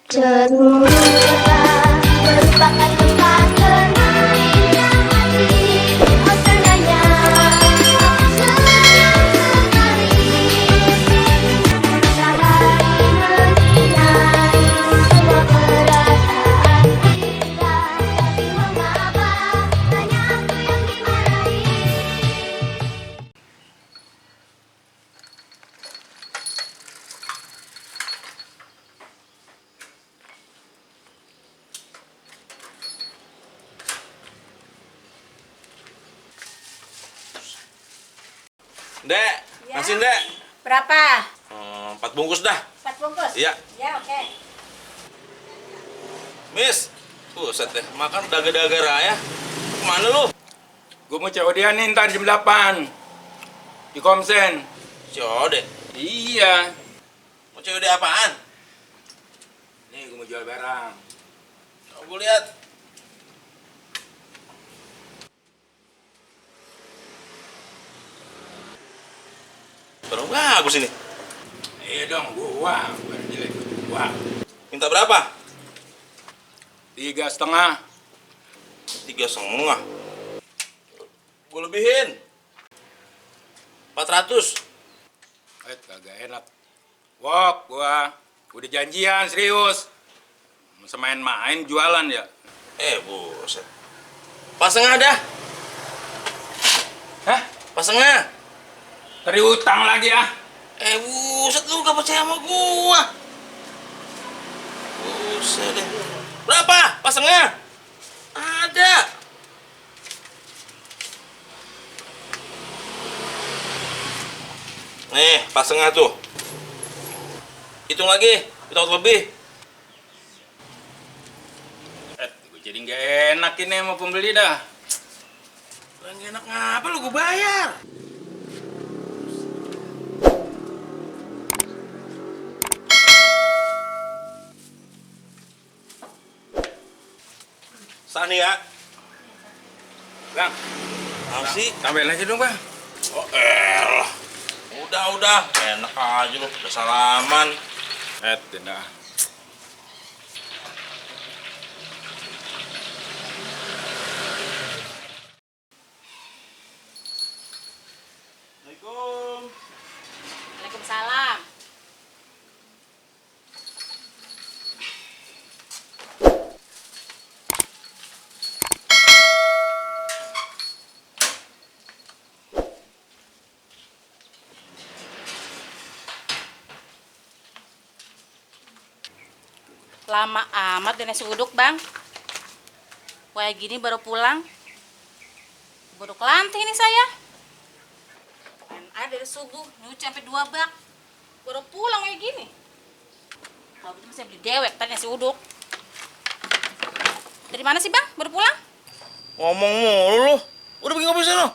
Ceruru kota merupakan tempat bermain yang asik. Oh tandanya senang sekali. Matahari menyinari semua perasaan kita. Tapi mengapa hanya aku yang dimarahi? Dek, Ya. nasi Dek. Berapa? 4 bungkus dah. 4 bungkus? Iya. Ya, oke. Miss, buset deh, makan daga-daga raya. Kemana lu? Gue mau cewek dia nih ntar jam 8 di Komsen. Si Ode, Iya. mau cewek dia apaan? Nih gue mau jual barang. Coba gue lihat. Barang bagus ini. Iya dong, gua barang jelek gua. Minta berapa? 3,5. 3,5. Gue lebihin. 400. Kagak enak. Wok, gua udah janjian serius. Masa main-main jualan ya? Buset. Pas setengah dah. Hah? Pas setengah. Cari utang lagi ah. Buset lu gak percaya sama gua. Buset deh. Berapa? Pas setengah? Ada. Nih, pas setengah tuh. Hitung lagi, hitung lebih. Gue jadi nggak enak ini sama pembeli dah. Lah nggak enak ngapa lu gua bayar? Sani ya. Bang, Apa sih? tambahin aja dong bang. Oh elah. Udah. Enak aja lu, udah salaman. Tidak. Assalamualaikum. Waalaikumsalam. Lama amat di nasi uduk, Bang. Kayak gini baru pulang. Baru kelanting ini saya. Ada dari subuh, nyuci sampai 2 bak. Baru pulang kayak gini. Kalau gitu saya beli dewek tadi nasi uduk. Dari mana sih, Bang? Baru pulang? Ngomong mulu lu. Udah bikin kopi sana.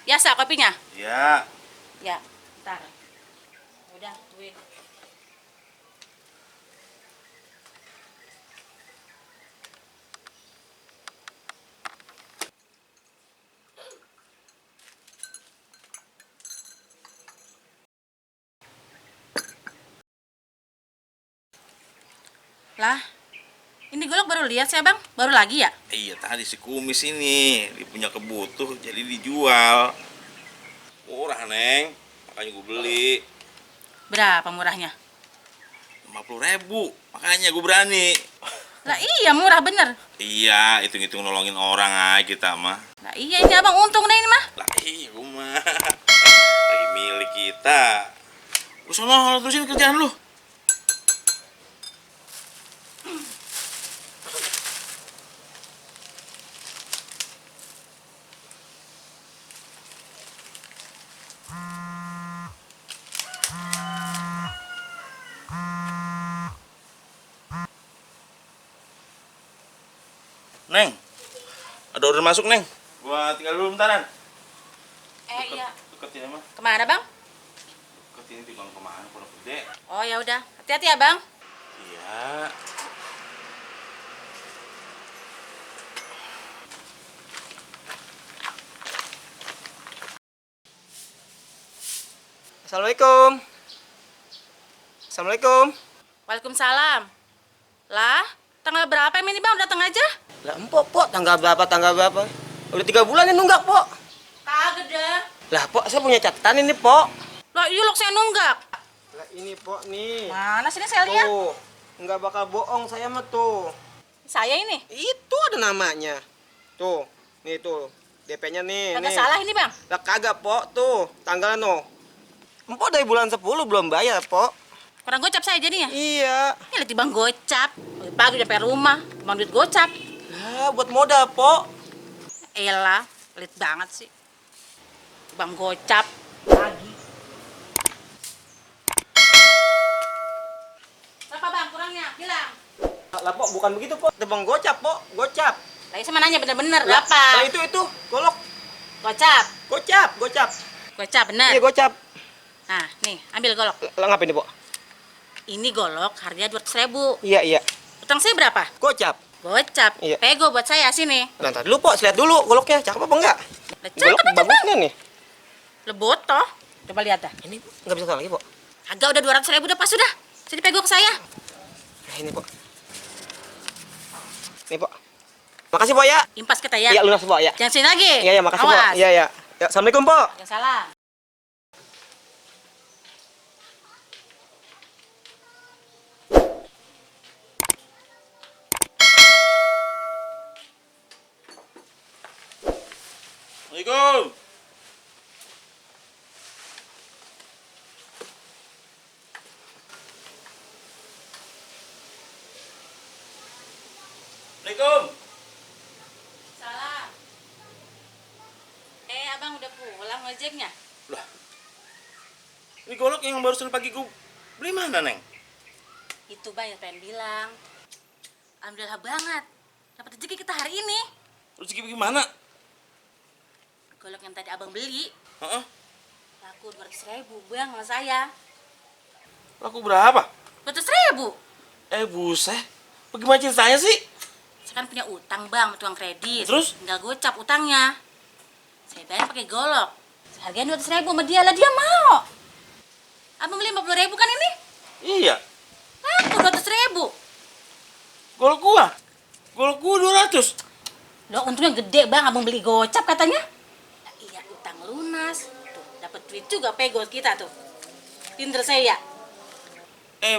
Biasa kopinya? Ya. Ya, ntar. Udah, tungguin. Lah, ini golok baru lihat sih, Bang. Baru lagi ya? Iya tadi si kumis ini dia punya kebutuh jadi dijual. Murah neng, makanya gue beli. Berapa murahnya? 50.000, makanya gue berani. Lah iya, murah bener. Iya, hitung-hitung nolongin orang aja kita mah. Lah iya, ini Abang untung deh ini mah. Lah iya gue mah lagi milik kita. Lu sono terusin kerjaan lu. Neng, ada order masuk, Neng. Gua tinggal dulu bentaran. Iya. Deket ini mah. Kemana, Bang? Deket ini di Bang Kemana, Pondok Gede. Oh ya udah, hati-hati ya, Bang. Iya. Assalamualaikum. Assalamualaikum. Waalaikumsalam. Lah, tanggal berapa ini bang? Datang aja. Lah empok, Pok, tanggal berapa? Udah 3 bulan ini nunggak, Pok. Kagak deh. Lah, Pok, saya punya catatan ini, Pok. Lah, yuk saya nunggak. Lah ini, Pok, nih. Mana sini saya lihat? Tuh, nggak bakal bohong saya mah tuh. Saya ini. Itu ada namanya. Tuh, nih tuh. DP-nya nih, Kagak nih. salah ini bang. Lah kagak, Pok, tuh. Tanggalnya no. Empok dari bulan 10 belum bayar, Pok. Kurang gocap saya jadinya. Iya. Ini lihat bang gocap. Pagi udah sampai rumah, bang duit gocap. Lah, buat modal, Pok. Elah, pelit banget sih. Bang gocap pagi. Berapa bang kurangnya? Bilang. Lah, Pok, bukan begitu, Pok. Itu Bang gocap, Pok. Gocap. Lagi sama nanya bener-bener Lah, berapa? lah itu. Golok. Gocap. Gocap. Gocap bener. Iya, gocap. Nah, nih, ambil golok. Lah, ngapain nih, Pok? Ini golok harganya 200.000. Iya. Utang saya berapa? Gocap. Gocap. Iya. Pego buat saya sini. Nah, ntar dulu, Pok. Lihat dulu goloknya. Cakep apa enggak? Lah, Golok cakep aja, bagus Bang. nggak nih? Lebot toh. Coba lihat dah. Ini nggak bisa lagi, Pok. Agak udah 200.000 udah pas sudah. Sini pego ke saya. Nah, ini, Pok. Nih, Pok. Makasih, Pok, ya. Impas kita ya. Iya, lunas, Pok, ya. Jangan sini lagi. Iya, makasih, Pok. Awas. Iya. Ya, Assalamualaikum, Pok. Jangan salah. Assalamualaikum. Assalamualaikum. Salah. Abang udah pulang ngojeknya? Lah. Ini golok yang barusan pagi gue beli mana, Neng? Itu bang yang pengen bilang. Alhamdulillah banget. Dapat rezeki kita hari ini. Rezeki gimana? Golok yang tadi abang beli Heeh. laku 200.000 bang sama saya. Laku berapa? 200.000. Buset. Bagaimana ceritanya sih? Saya kan punya utang bang sama tukang kredit. Terus? Tinggal gocap utangnya. Saya bayar pakai golok. Harganya 200.000 sama dia lah, dia mau. Abang beli 50.000 kan ini? Iya. Laku 200.000. Golok gua 200. Loh untungnya gede bang, abang beli gocap katanya. Nah, iya utang lunas. Tuh dapat duit juga pego kita tuh. Pinter saya.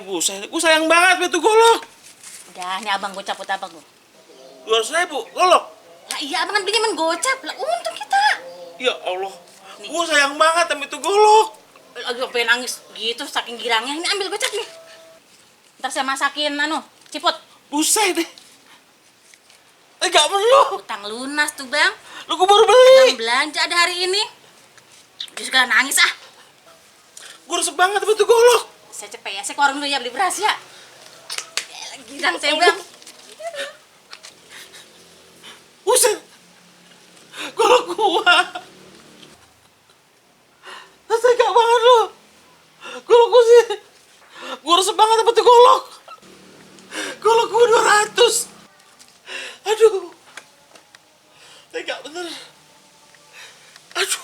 Buset. Gua sayang banget itu golok. Udah, ini abang gocap buat abang tuh. 200.000 golok. Lah iya abang kan belinya main gocap. Lah untung kita. Ya Allah. Nih. Gua sayang banget sama itu golok. Lagi pengen nangis gitu saking girangnya. Ini ambil gocap nih. Ntar saya masakin ciput. Buset deh. Gak perlu. Utang lunas tuh bang. Lu gua baru Yang beli. belanja ada hari ini. Dia juga nangis ah. Gua resep banget sama itu golok. Saya cepet ya, saya ke warung dulu ya beli beras ya. Girang saya bang. Buset. Golok gua. Tega banget lu. Golok gua sih. Gua resep banget sama itu golok. Golok gua 200. Aduh. Tega bener. Aduh.